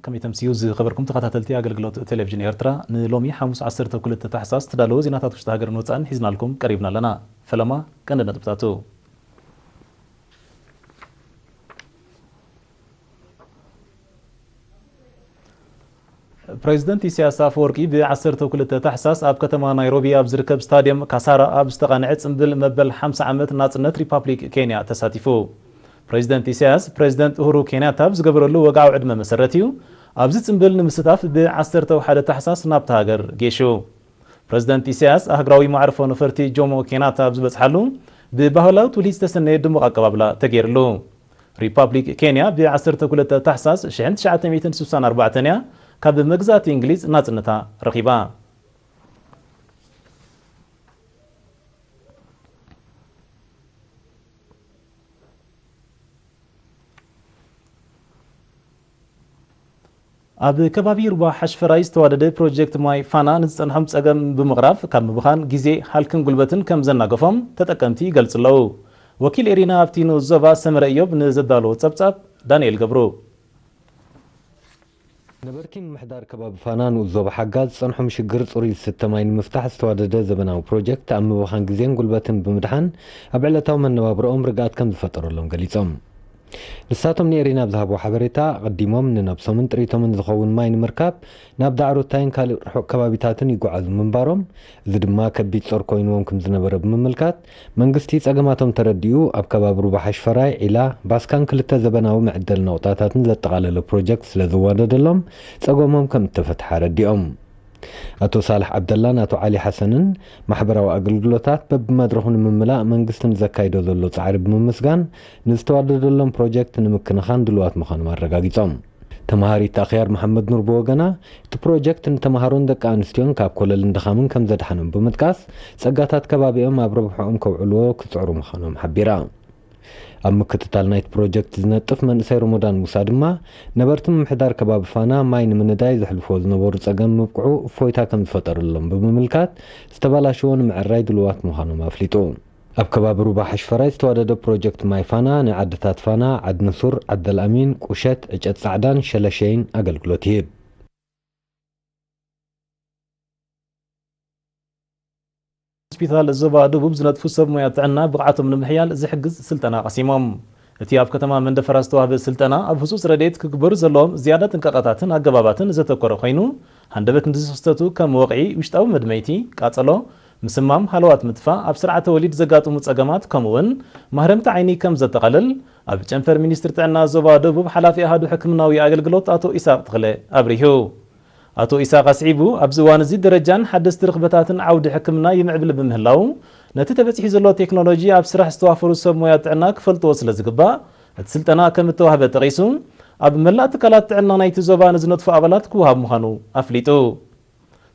ከመይ ተምስዩ ዝኸበርኩም ተኸታተልቲ ኣገልግሎት ቴሌቪዥን ኤርትራ፣ ንሎሚ ሓሙስ ዓሰርተ ክልተ ታሕሳስ ዝተዳለወ ዜናታት ውሽጢ ሃገርን ወጻእን ሒዝናልኩም ቀሪብና ኣለና። ፈለማ ቀንዲ ነጥብታቱ። ፕሬዚደንት ኢሳያስ ኣፈወርቂ ብ ዓሰርተ ክልተ ታሕሳስ ኣብ ከተማ ናይሮቢ ኣብ ዝርከብ ስታድየም ካሳራ ኣብ ዝተቓንዐ ጽምብል መበል ሓምሳ ዓመት ናጽነት ሪፓብሊክ ኬንያ ተሳቲፉ። ፕሬዚደንት ኢሳያስ፣ ፕሬዚደንት ኡሁሩ ኬንያታ ኣብ ዝገበረሉ ወግዓዊ ዕድመ መሰረት እዩ ኣብዚ ጽምብል ንምስታፍ ብ ዓሰርተ ሓደ ታሕሳስ ናብታ ሃገር ጌሹ። ፕሬዚደንት ኢሳያስ ኣህጉራዊ መዕርፎ ነፈርቲ ጆሞ ኬንያታ ኣብ ዝበጽሓሉ ብባህላዊ ትውልሂት ዝተሰነየ ድሙቕ ኣቀባብላ ተገይርሉ። ሪፓብሊክ ኬንያ ብ ዓሰርተ ክልተ ታሕሳስ ሽሕን ትሽዓተ ሚእትን ስሳን ኣርባዕተን እያ ካብ መግዛእቲ እንግሊዝ ናጽነታ ረኺባ። ኣብ ከባቢ ሩባ ሓሽፈራይ ዝተዋደደ ፕሮጀክት ማይ ፋና ንዝጸንሖም ጸገም ብምቕራፍ ካብ ምብኻን ግዜ፣ ሃልክን ጉልበትን ከም ዘናገፎም ተጠቀምቲ ይገልጹ ኣለዉ። ወኪል ኤሪና ኣብቲ ንኡስ ዞባ ሰመረ እዮብ ንዘዳለዎ ጸብጻብ ዳንኤል ገብሩ። ነበርቲ ምምሕዳር ከባቢ ፋና ንኡስ ዞባ ሓጋ ዝጸንሖም ሽግር ጽሩይ ዝስተ ማይ ንምፍታሕ ዝተዋደደ ዘበናዊ ፕሮጀክት ኣብ ምብኻን ግዜን ጉልበትን ብምድሓን ኣብ ዕለታዊ መነባብሮኦም ርግኣት ከም ዝፈጠረሎም ገሊጾም። ንሳቶም ንኤሪና ኣብ ዝሃብዎ ሓበሬታ፣ ኣቐዲሞም ንነብሶምን ጥሪቶምን ዝኸውን ማይ ንምርካብ ናብ ዳዕሮታይን ካልእ ርሑቕ ከባቢታትን ይጓዓዙ ምንባሮም፣ እዚ ድማ ከቢድ ጾር ኮይንዎም ከም ዝነበረ ብምምልካት፣ መንግስቲ ጸገማቶም ተረዲኡ ኣብ ከባቢ ሩባ ሓሽፈራይ፣ ዒላ፣ ባስካን ክልተ ዘበናዊ መዕደሊ ነቑጣታትን ዘጠቓለለ ፕሮጀክት ስለ ዝዋደደሎም ጸገሞም ከም እተፈትሐ ኣረዲኦም። ኣቶ ሳልሕ ዓብደላን ኣቶ ዓሊ ሓሰንን ማሕበራዊ ኣገልግሎታት በብመድረኹ ንምምላእ መንግስቲ ንዘካይዶ ዘሎ ጻዕሪ ብምምስጋን፣ ንዝተዋደደሎም ፕሮጀክት ንምክንኻን ድሉዋት ምዃኖም ኣረጋጊጾም። ተምሃሪት ኣኽያር መሓመድ ኑር ብወገና፣ እቲ ፕሮጀክት ንተምሃሮን ደቂ ኣንስትዮን ካብ ኮለልን ድኻምን ከም ዘድሓኖም ብምጥቃስ፣ ጸጋታት ከባቢኦም ኣብ ረብሕኦም ከውዕልዎ ክጽዕሩ ምዃኖም ሓቢራ። ኣብ ምክትታል ናይቲ ፕሮጀክት ዝነጥፍ መንእሰይ ሮሞዳን ሙሳ ድማ፣ ነበርቲ ምምሕዳር ከባቢ ፋና ማይ ንምንዳይ ዘሕልፍዎ ዝነበሩ ጸገም ምብቅዑ እፎይታ ከም ዝፈጠረሎም ብምምልካት፣ ዝተበላሸዎ ንምዕራይ ድሉዋት ምዃኖም ኣፍሊጡ። ኣብ ከባቢ ሩባ ሓሽፈራይ ዝተዋደደ ፕሮጀክት ማይ ፋና ንዓድታት ፋና፣ ዓድንሱር፣ ዓደልኣሚን፣ ቁሸት፣ ዕጨት ጻዕዳን ሸለሸይን ኣገልግሎት ይህብ። ሆስፒታል ዞባ ደቡብ ዝነጥፉ ሰብ ሞያ ጥዕና ብቕዓቶም ንምሕያል ዝሕግዝ ስልጠና ቀሲሞም። እቲ ኣብ ከተማ መንደፈራ ዝተዋህበ ስልጠና ኣብ ህጹጽ ረድኤት ክግበሩ ዘለዎም ዝያዳ ጥንቃቐታትን ኣገባባትን ዘተኮረ ኮይኑ፣ ሃንደበት ንዝኽስተቱ ከም ወቕዒ፣ ውሽጣዊ መድመይቲ፣ ቃጸሎ፣ ምስማም፣ ሃለዋት ምጥፋእ፣ ኣብ ስርዓተ ወሊድ ዘጋጥሙ ጸገማት ከምኡ'ውን ማህረምቲ ዓይኒ ከም ዘጠቓልል ኣብ ጨንፈር ሚኒስትሪ ጥዕና ዞባ ደቡብ ሓላፊ ኣሃዱ ሕክምናዊ ኣገልግሎት ኣቶ ኢሳቕ ተኽለ ኣብሪሁ። ኣቶ ኢሳቕ ኣስዒቡ፣ ኣብዚ እዋን እዚ ደረጃን ሓደስቲ ርኽበታትን ዓውዲ ሕክምና ይምዕብል ብምህላው፣ ነቲ ተበጺሑ ዘሎ ቴክኖሎጂ ኣብ ስራሕ ዝተዋፈሩ ሰብ ሞያ ጥዕና ክፈልጥዎ ስለ ዝግባእ፣ እቲ ስልጠና ከም እተዋህበ ጠቒሱ፣ ኣብ መላእ ትካላት ጥዕና ናይቲ ዞባ ንዝነጥፉ ኣባላት ክወሃብ ምዃኑ ኣፍሊጡ።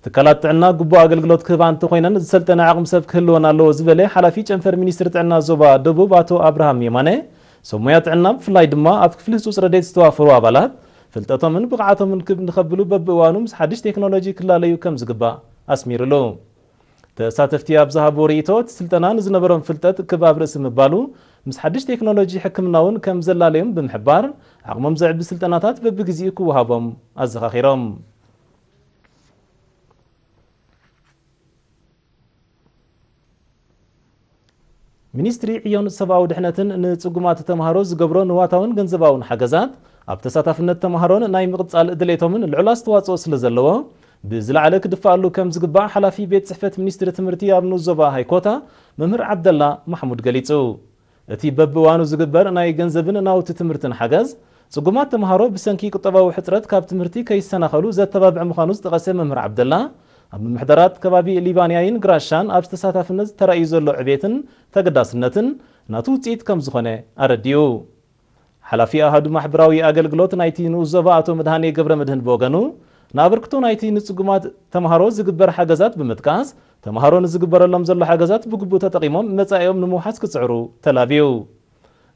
ትካላት ጥዕና ግቡእ ኣገልግሎት ክህባ እንተኾይነን ዝሰልጠነ ዓቕሚ ሰብ ክህልወን ኣለዎ ዝበለ ሓላፊ ጨንፈር ሚኒስትሪ ጥዕና ዞባ ደቡብ ኣቶ ኣብርሃም የማነ፣ ሰብ ሞያ ጥዕና ብፍላይ ድማ ኣብ ክፍሊ ህጹጽ ረድኤት ዝተዋፈሩ ኣባላት ፍልጠቶምን ብቕዓቶምን ክብ ንኸብሉ በብእዋኑ ምስ ሓድሽ ቴክኖሎጂ ክላለዩ ከም ዝግባእ ኣስሚሩሉ። ተሳተፍቲ ኣብ ዝሃብዎ ርእይቶ፣ እቲ ስልጠና ንዝነበሮም ፍልጠት ክብ ኣብ ርእሲ ምባሉ፣ ምስ ሓድሽ ቴክኖሎጂ ሕክምና እውን ከም ዘላለዮም ብምሕባር፣ ዓቕሞም ዘዕቢ ስልጠናታት በብግዜኡ ክወሃቦም ኣዘኻኺሮም። ሚኒስትሪ ዕዮን ሰብኣዊ ድሕነትን ንጽጉማት ተምሃሮ ዝገብሮ ንዋታውን ገንዘባውን ሓገዛት ኣብ ተሳታፍነት ተምሃሮን ናይ ምቕጻል ድሌቶምን ልዑል ኣስተዋጽኦ ስለ ዘለዎ፣ ብዝለዓለ ክድፋኣሉ ከም ዝግባእ ሓላፊ ቤት ጽሕፈት ሚኒስትሪ ትምህርቲ ኣብ ንኡስ ዞባ ሃይኮታ መምህር ዓብደላ ማሕሙድ ገሊጹ። እቲ በብእዋኑ ዝግበር ናይ ገንዘብን ናውቲ ትምህርትን ሓገዝ፣ ጽጉማት ተምሃሮ ብሰንኪ ቁጠባዊ ሕጽረት ካብ ትምህርቲ ከይሰናኸሉ ዘተባብዕ ምዃኑ ዝጠቐሰ መምህር ዓብደላ፣ ኣብ ምምሕዳራት ከባቢ ሊባንያይን ግራሻን ኣብ ተሳታፍነት ተራእዩ ዘሎ ዕቤትን ተገዳስነትን ናቱ ውጽኢት ከም ዝኾነ ኣረዲኡ። ሓላፊ ኣሃዱ ማሕበራዊ ኣገልግሎት ናይቲ ንኡስ ዞባ ኣቶ መድሃኔ ገብረ መድህን ብወገኑ፣ ንኣበርክቶ ናይቲ ንጽጉማት ተምሃሮ ዝግበር ሓገዛት ብምጥቃስ፣ ተምሃሮ ንዝግበረሎም ዘሎ ሓገዛት ብግቡእ ተጠቒሞም መጻኢኦም ንምውሓስ ክጽዕሩ ተላብዩ።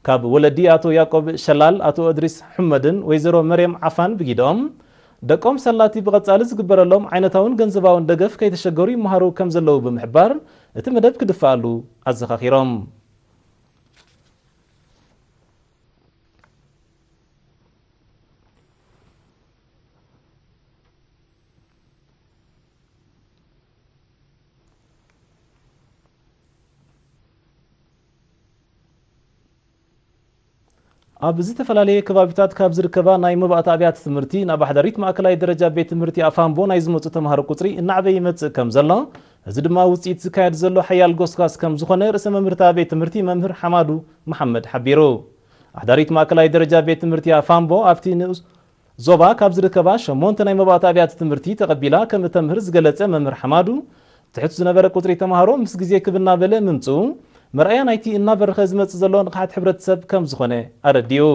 ካብ ወለዲ ኣቶ ያዕቆብ ሸላል፣ ኣቶ እድሪስ ሑመድን ወይዘሮ መርየም ዓፋን ብጊዶም፣ ደቆም ሰላቲ ብቐጻሊ ዝግበረሎም ዓይነታውን ገንዘባውን ደገፍ ከይተሸገሩ ይመሃሩ ከም ዘለዉ ብምሕባር፣ እቲ መደብ ክድፋኣሉ ኣዘኻኺሮም። ኣብ ዝተፈላለየ ከባቢታት ካብ ዝርከባ ናይ መባእታ ኣብያተ ትምህርቲ ናብ ኣሕዳሪት ማእከላይ ደረጃ ቤት ትምህርቲ ኣፋምቦ ናይ ዝመጹ ተምሃሮ ቁጽሪ እናዕበየ ይመጽእ ከም ዘሎ፣ እዚ ድማ ውጽኢት ዝካየድ ዘሎ ሓያል ጎስጓስ ከም ዝኾነ ርእሰ መምህርታ ቤት ትምህርቲ መምህር ሓማዱ መሓመድ ሓቢሩ። ኣሕዳሪት ማእከላይ ደረጃ ቤት ትምህርቲ ኣፋምቦ ኣብቲ ንኡስ ዞባ ካብ ዝርከባ ሸሞንተ ናይ መባእታ ኣብያተ ትምህርቲ ተቐቢላ ከም እተምህር ዝገለጸ መምህር ሓማዱ፣ ትሕት ዝነበረ ቁጽሪ ተምሃሮ ምስ ግዜ ክብ እናበለ ምምጽኡ፣ መርኣያ ናይቲ እናበረኸ ዝመጽእ ዘሎ ንቕሓት ሕብረተሰብ ከም ዝኾነ ኣረዲኡ።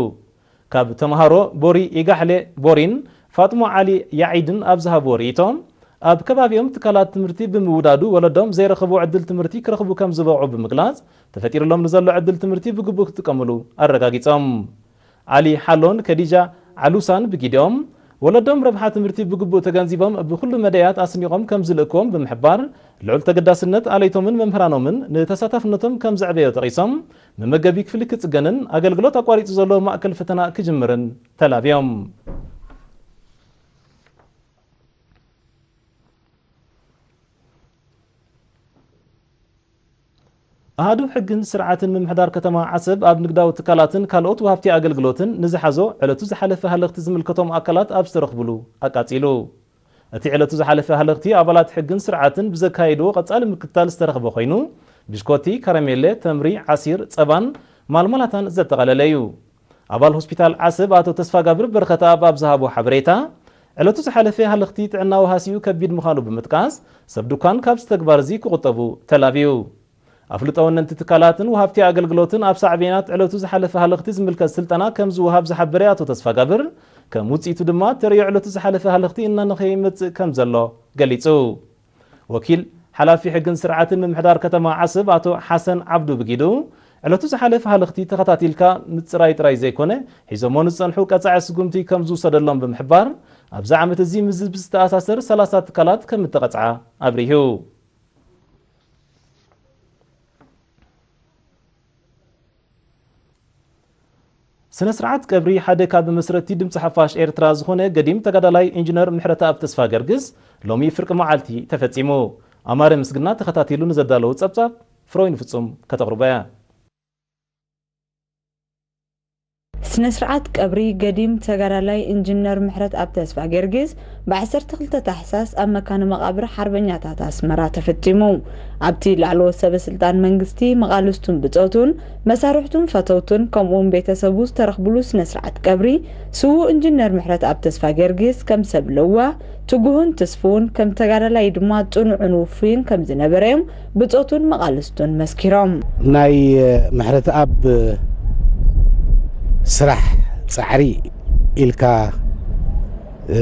ካብ ተምሃሮ ቦሪ ኢጋሕለ ቦሪን ፋጥሞ ዓሊ ያዒድን ኣብ ዝሃብዎ ርእይቶ፣ ኣብ ከባቢኦም ትካላት ትምህርቲ ብምውዳዱ ወለዶም ዘይረኸብዎ ዕድል ትምህርቲ ክረኽቡ ከም ዝበቕዑ ብምግላጽ፣ ተፈጢሩሎም ንዘሎ ዕድል ትምህርቲ ብግቡእ ክጥቀምሉ ኣረጋጊጾም። ዓሊ ሓሎን ከዲጃ ዓሉሳን ብጊዲኦም፣ ወለዶም ረብሓ ትምህርቲ ብግቡእ ተገንዚቦም ብኹሉ መዳያት ኣስኒቖም ከም ዝልእክዎም ብምሕባር፣ ልዑል ተገዳስነት ኣለይቶምን መምህራኖምን ንተሳታፍነቶም ከም ዘዕበዮ ጠቒሶም፣ መመገቢ ክፍሊ ክጽገንን ኣገልግሎት ኣቋሪጹ ዘሎ ማእከል ፈተና ክጅምርን ተላብዮም። ኣሃዱ ሕግን ስርዓትን ምምሕዳር ከተማ ዓሰብ ኣብ ንግዳዊ ትካላትን ካልኦት ወሃብቲ ኣገልግሎትን ንዝሓዞ ዕለቱ ዝሓለፈ ሃለኽቲ ዝምልከቶም ኣካላት ኣብ ዝተረኽብሉ ኣቃጺሉ። እቲ ዕለቱ ዝሓለፈ ሃለኽቲ ኣባላት ሕግን ስርዓትን ብዘካየድዎ ቀጻሊ ምክትታል ዝተረኽበ ኮይኑ፣ ብሽኮቲ፣ ካራሜለ፣ ተምሪ፣ ዓሲር፣ ጸባን ማልማላታን ዘጠቓለለ እዩ። ኣባል ሆስፒታል ዓሰብ ኣቶ ተስፋጋብር በረኸተኣብ ኣብ ዝሃቦ ሓበሬታ፣ ዕለቱ ዝሓለፈ ሃለኽቲ ጥዕናዊ ሃሲኡ ከቢድ ምዃኑ ብምጥቃስ፣ ሰብ ድኳን ካብዚ ተግባር እዚ ክቑጠቡ ተላብዩ። ኣፍልጦ ወነንቲ ትካላትን ወሃብቲ ኣገልግሎትን ኣብ ሳዕቤናት ዕለቱ ዝሓለፈ ሃለኽቲ ዝምልከት ስልጠና ከም ዝወሃብ ዝሓበረ ኣቶ ተስፋጋብር፣ ከም ውጽኢቱ ድማ ተርእዮ ዕለቱ ዝሓለፈ ሃለኽቲ እናነኸየ ይመጽእ ከም ዘሎ ገሊጹ። ወኪል ሓላፊ ሕግን ስርዓትን ምምሕዳር ከተማ ዓሰብ ኣቶ ሓሰን ዓብዱ ብጊዱ፣ ዕለቱ ዝሓለፈ ሃለኽቲ ተኸታቲልካ ምጽራይ ጥራይ ዘይኮነ፣ ሒዞሞ ንዝጸንሑ ቀጻዒ ስጉምቲ ከም ዝውሰደሎም ብምሕባር፣ ኣብዚ ዓመት እዚ ምስዚ ብዝተኣሳሰር ሰላሳ ትካላት ከም እተቐጽዓ ኣብሪሁ። ስነ ስርዓት ቀብሪ ሓደ ካብ መስረቲ ድምፂ ሓፋሽ ኤርትራ ዝኾነ ገዲም ተጋዳላይ ኢንጂነር ምሕረተኣብ ተስፋ ገርግስ ሎሚ ፍርቂ መዓልቲ ተፈጺሙ። ኣማረ ምስግና ተኸታቲሉ ንዘዳለዉ ጸብጻብ ፍሮይን ፍጹም ከተቕርቦ እያ። ስነ ስርዓት ቀብሪ ገዲም ተጋዳላይ ኢንጂነር ምሕረተኣብ ተስፋ ገርግስ ብ ዓሰርተ ክልተ ታሕሳስ ኣብ መካነ መቓብር ሓርበኛታት ኣስመራ ተፈጺሙ። ኣብቲ ላዕለዎት ሰበ ስልጣን መንግስቲ፣ መቓልስቱን ብጾቱን፣ መሳርሕቱን ፈተውቱን፣ ከምኡውን ቤተሰቡ ዝተረኽብሉ ስነ ስርዓት ቀብሪ ስዉእ ኢንጂነር ምሕረተኣብ ተስፋ ገርግስ ከም ሰብ ለዋ፣ ትጉህን ትስፉውን፣ ከም ተጋዳላይ ድማ ጽኑዕን ውፉይን ከም ዝነበረ እዮም ብጾቱን መቓልስቱን መስኪሮም። ናይ ምሕረተኣብ ስራሕ ጻዕሪ ኢልካ፣ እ፣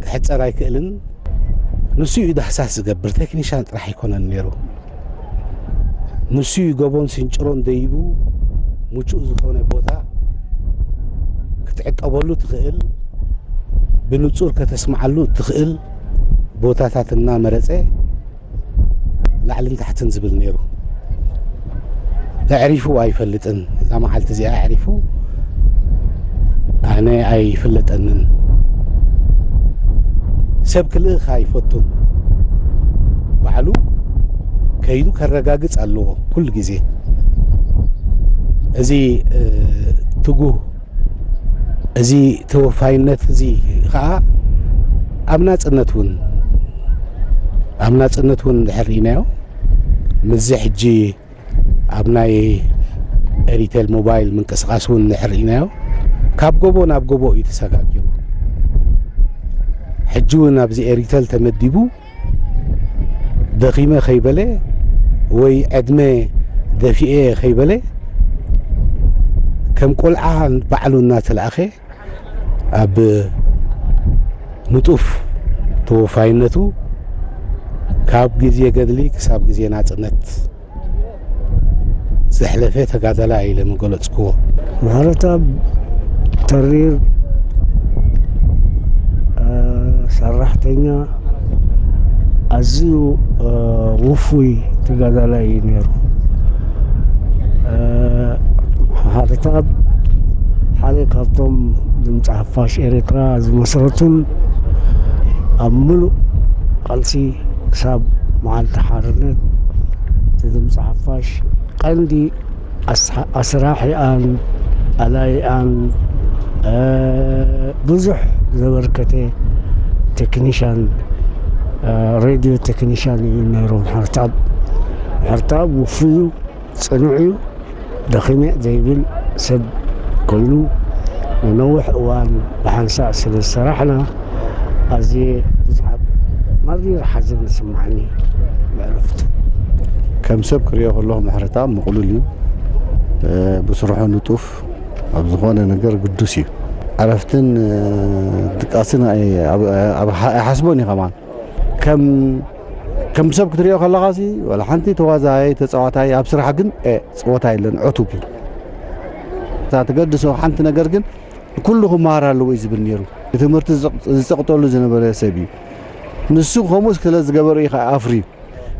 ክሕጸር ኣይክእልን። ንሱ እዩ ዳህሳስ ዝገብር፣ ቴክኒሻን ጥራሕ ኣይኮነን ነይሩ። ንሱ እዩ ጎቦን ስንጭሮን ደይቡ ምቹእ ዝኾነ ቦታ ክትዕቀበሉ ትኽእል፣ ብንጹር ከተስምዓሉ እትኽእል ቦታታት እናመረጸ ላዕልን ታሕትን ዝብል ነይሩ። ኣዕሪፉ ኣይፈልጥን። እዛ መዓልቲ እዚኣ ኣዕሪፉ ኣነ ኣይፍለጠንን። ሰብ ክልእኽ ኣይፈቱን። ባዕሉ ከይዱ ከረጋግጽ ኣለዎ ኩሉ ግዜ። እዚ፣ እ፣ ትጉህ፣ እዚ ተወፋይነት እዚ ኸኣ ኣብ ናጽነት እውን፣ ኣብ ናጽነት እውን እንድሕር ርኢናዮ፣ ምስዚ ሕጂ ኣብ ናይ ኤሪቴል ሞባይል ምንቅስቓስ እውን እንድሕር ርኢናዮ፣ ካብ ጎቦ ናብ ጎቦ እዩ ተሰጋጊሩ። ሕጂ እውን ኣብዚ ኤሪቴል ተመዲቡ፣ ደኺመ ከይበለ ወይ ዕድመ ደፊኤ ከይበለ፣ ከም ቆልዓ ባዕሉ እናተላእኸ፣ ኣብ ንጡፍ ተወፋይነቱ ካብ ግዜ ገድሊ ክሳብ ግዜ ናጽነት ዘሕለፈ ተጋዳላይ ኢለ ምገለጽክዎ። ምሕረተኣብ ተሪር፣ እ፣ ሰራሕተኛ፣ ኣዝዩ፣ እ፣ ውፉይ ተጋዳላይ እዩ ነይሩ። እ፣ ምሕረተኣብ ሓደ ካብቶም ድምፂ ሓፋሽ ኤርትራ ዝመስረቱን ኣብ ምሉእ ቃልሲ ክሳብ መዓልቲ ሓርነት እቲ ድምፂ ሓፋሽ ቀንዲ ኣስራሒኣን ኣላይኣን ብዙሕ ዘበርከተ ቴክኒሻን፣ ሬድዮ ቴክኒሻን እዩ ነይሩ። ምሕረተኣብ ምሕረተኣብ ውፉይ እዩ፣ ጽኑዕ እዩ፣ ደኺመ ዘይብል ሰብ ኮይኑ ንነዊሕ እዋን ብሓንሳእ ስለ ዝሰራሕና ኣዝየ ብዛዕባ መሪር ሓዘን ዝስምዓኒ ብዕረፍቱ። ከም ሰብ ክሪኦ ከለኹ ምሕረተኣብ ምቕሉል እዩ። ብስርሑ ንጡፍ፣ ኣብ ዝኾነ ነገር ግዱስ እዩ። ዕረፍትን ድቃስን ኣይሓስቦን እዩ። ከማን ከም ከም ሰብ ክትሪኦ ከለኻሲ ዋላ ሓንቲ ተዋዛይ ተፃዋታይ ኣብ ስራሕ ግን ጸወታ የለን፣ ዕቱብ እዩ። እታ ትገድሶ ሓንቲ ነገር ግን ኩሉ ክመሃር ኣለዎ እዩ ዝብል ነይሩ። ትምህርቲ ዝፀቕጠሉ ዝነበረ ሰብ እዩ። ንሱ ከምኡ ስለ ዝገበረ እዩ ኣፍርዩ።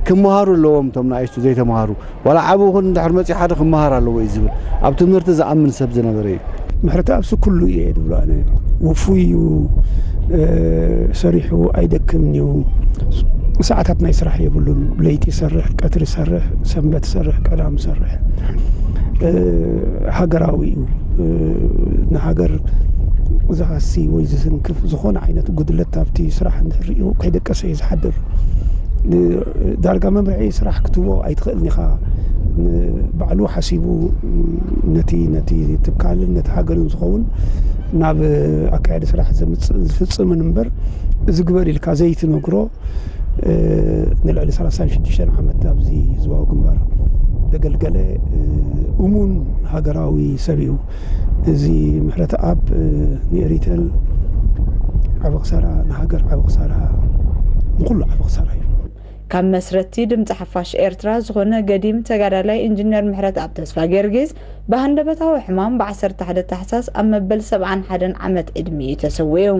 ክመሃሩ ኣለዎም እቶም ንኣይስቱ ዘይተምሃሩ። ዋላ ዓብ ኹን እንድሕር መፂኡ ሓደ ክመሃር ኣለዎ እዩ ዝብል ኣብ ትምህርቲ ዝኣምን ሰብ ዝነበረ እዩ። ምሕረተኣብሲ ኩሉ እየ ድብሎ ኣነ። ውፉይ እዩ፣ ሰሪሑ ኣይደክምን እዩ። ሰዓታት ናይ ስራሕ የብሉን። ለይቲ ይሰርሕ፣ ቀትሪ ይሰርሕ፣ ሰንበት ይሰርሕ፣ ቀዳም ይሰርሕ። ሃገራዊ እዩ። ንሃገር ዝሃሲ ወይ ዝስንክፍ ዝኾነ ዓይነት ጉድለት ኣብቲ ስራሕ እንድሕር ሪኡ ከይደቀሰ እዩ ዝሓድር። ዳርጋ መምርሒ ስራሕ ክትቦ ኣይትኽእልን ኢኻ። ባዕሉ ሓሲቡ ነቲ ነቲ ትካልን ነቲ ሃገርን ዝኸውን ናብ ኣካያዲ ስራሕ ዘምፅእ ዝፍፅምን እምበር፣ እዚ ግበር ኢልካ ዘይትነግሮ፣ ንልዕሊ ሰላሳን ሽዱሽተን ዓመት ኣብዚ ህዝባዊ ግንባር ዘገልገለ እሙን ሃገራዊ ሰብ እዩ። እዚ ምሕረተኣብ ንኤሪትል ዓቢ ክሳራ፣ ንሃገር ዓቢ ክሳራ፣ ንኹሉ ዓቢ ክሳራ እዩ። ካብ መስረትቲ ድምፂ ሓፋሽ ኤርትራ ዝኾነ ገዲም ተጋዳላይ ኢንጂነር ምሕረተኣብ ተስፋ ጊዮርጊስ ብሃንደበታዊ ሕማም ብ ዓሰርተ ሓደ ታሕሳስ ኣብ መበል ሰብዓን ሓደን ዓመት ዕድሚኡ ተሰዊኡ።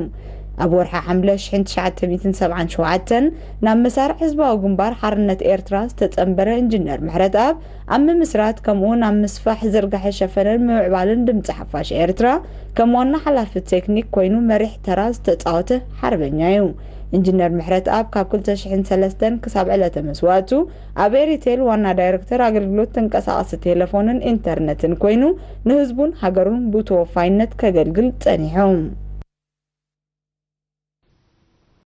ኣብ ወርሒ ሓምለ ሽሕን ትሽዓተ ሚእትን ሰብዓን ሸውዓተን ናብ መሳርዕ ህዝባዊ ግንባር ሓርነት ኤርትራ ዝተጸንበረ ኢንጂነር ምሕረተኣብ፣ ኣብ ምምስራት ከምኡውን ኣብ ምስፋሕ ዝርግሐ ሸፈነን ምምዕባልን ድምፂ ሓፋሽ ኤርትራ ከም ዋና ሓላፊ ቴክኒክ ኮይኑ መሪሕ ተራ ዝተጻወተ ሓርበኛ እዩ። ኢንጂነር ምሕረተኣብ ካብ ክልተ ሽሕን ሰለስተን ክሳብ ዕለተ መስዋእቱ ኣብ ኤሪቴል ዋና ዳይረክተር ኣገልግሎት ተንቀሳቐሲ ቴሌፎንን ኢንተርነትን ኮይኑ ንህዝቡን ሃገሩን ብተወፋይነት ከገልግል ጸኒሑ።